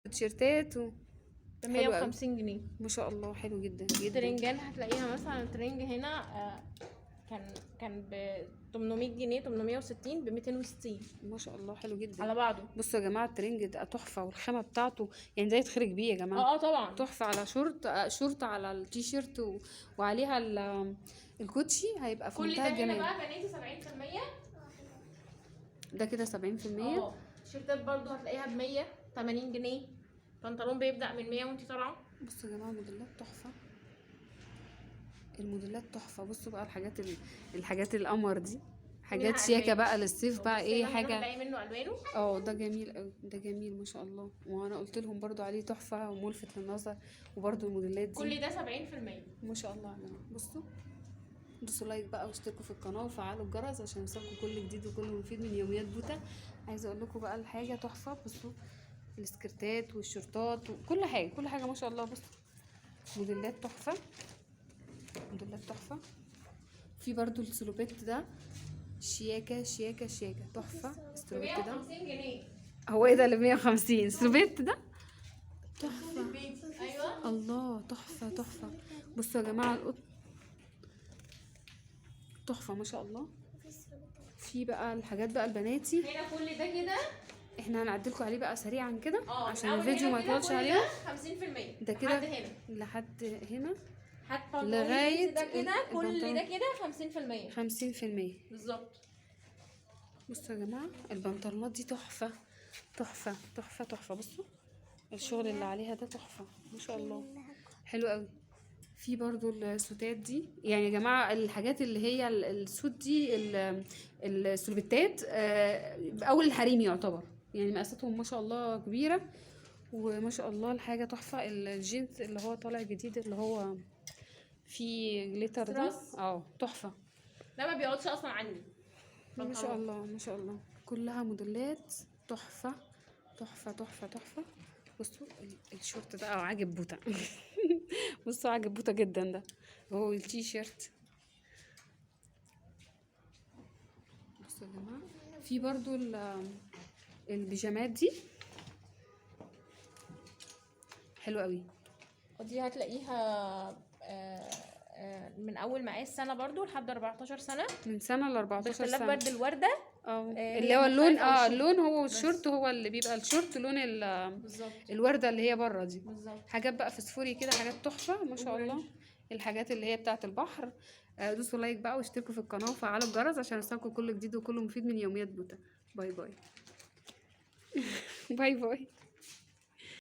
وتيشيرتات ب حلو قوي. 150 جنيه. ما شاء الله، حلو جدا جدا. ترنجان هتلاقيها مثلا، الترنج هنا كان ب 800 جنيه، 860، ب 260. ما شاء الله، حلو جدا. على بعضه. بصوا يا جماعه، الترنج ده تحفه، والخامه بتاعته يعني ده يتخرج بيه يا جماعه. اه طبعا. تحفة على شورت، شورت على التيشيرت وعليها الكوتشي، هيبقى في كل منتهى ده هنا الجمال. بقى بناتي 70%. ده كده 70%. اه، تيشيرتات برضو هتلاقيها ب 180 جنيه، بنطلون بيبدأ من 100 وانتي طالعة. بصوا يا جماعه، موديلات تحفه، الموديلات تحفه. بصوا بقى الحاجات الحاجات القمر دي، حاجات منها شياكه ألوان. بقى للصيف بقى. بصي ايه هنا حاجه. هتلاقي منه الوانه. اه، ده جميل قوي، ده جميل ما شاء الله، وانا قلت لهم برضو عليه تحفة وملفت للنظر، وبرضو الموديلات دي. كل ده 70%. ما شاء الله يا جماعه. بصوا، دوسوا like بقى واشتركوا في القناة وفعلوا الجرس عشان يوصلكوا كل جديد وكل مفيد من يوميات بوتا. عايزه اقول لكم بقى الحاجة تحفه. بصوا السكرتات والشورتات وكل حاجه، كل حاجة ما شاء الله. بصوا موديلات تحفه، موديلات تحفه. في برضو السلوبيت ده، شياكه شياكه شياكه، تحفة ب السلوبيت ده. 150 جنيه. هو ايه ده اللي ب 150؟ سلوبيت ده تحفه. ايوه. الله، تحفة تحفة. بصوا يا جماعة، القطن تحفة ما شاء الله. في بقى الحاجات بقى البناتي. هنا كل ده كده. احنا هنعدلكوا عليه بقى سريعا كده اه، من عشان أول الفيديو هنا ما كده يطولش كل علينا. ده 50%. ده كده لحد هنا. لحد هنا. حتى بنطلون لغاية الجينز ده كده، كل البنطلون. ده كده 50%. 50%. بالظبط. بصوا يا جماعة، البنطلونات دي تحفة تحفة تحفة تحفة. بصوا الشغل اللي عليها ده تحفة ما شاء الله، حلو قوي. في برضو السوتات دي، يعني يا جماعة الحاجات اللي هي السوت دي، السلوبيتات، أول الحريم يعتبر، يعني مقاساتهم ما شاء الله كبيرة، وما شاء الله الحاجة تحفة. الجينز اللي هو طالع جديد اللي هو فيه glitter ده. ستراس. اه، تحفة. ده ما بيقعدش اصلا عندي. ما شاء بنطلون. الله ما شاء الله، كلها موديلات تحفة تحفة تحفة تحفة. بصوا الشورت ده عاجب بوتا. بصوا عاجب بوتا جدا ده، هو التي شيرت. بصوا يا جماعة، في برضو البيجامات دي حلوة قوي. ودي هتلاقيها من اول مقاس سنة برضو لحد 14 سنه. من سنة ل 14 باختلاف سنة. برد الورده. اللي هي هو اللون مختلفة والشورت. اللون هو بس. الشورت، هو اللي بيبقى الشورت لون بالظبط. الوردة اللي هي بره دي. بالظبط. حاجات بقى فسفوري كده، حاجات تحفة ما شاء الله. و orange. الحاجات اللي هي بتاعة البحر. دوسوا like بقى واشتركوا في القناة وفعلوا الجرس عشان يوصلكوا كل جديد وكل مفيد من يوميات بوتا. bye bye، bye bye.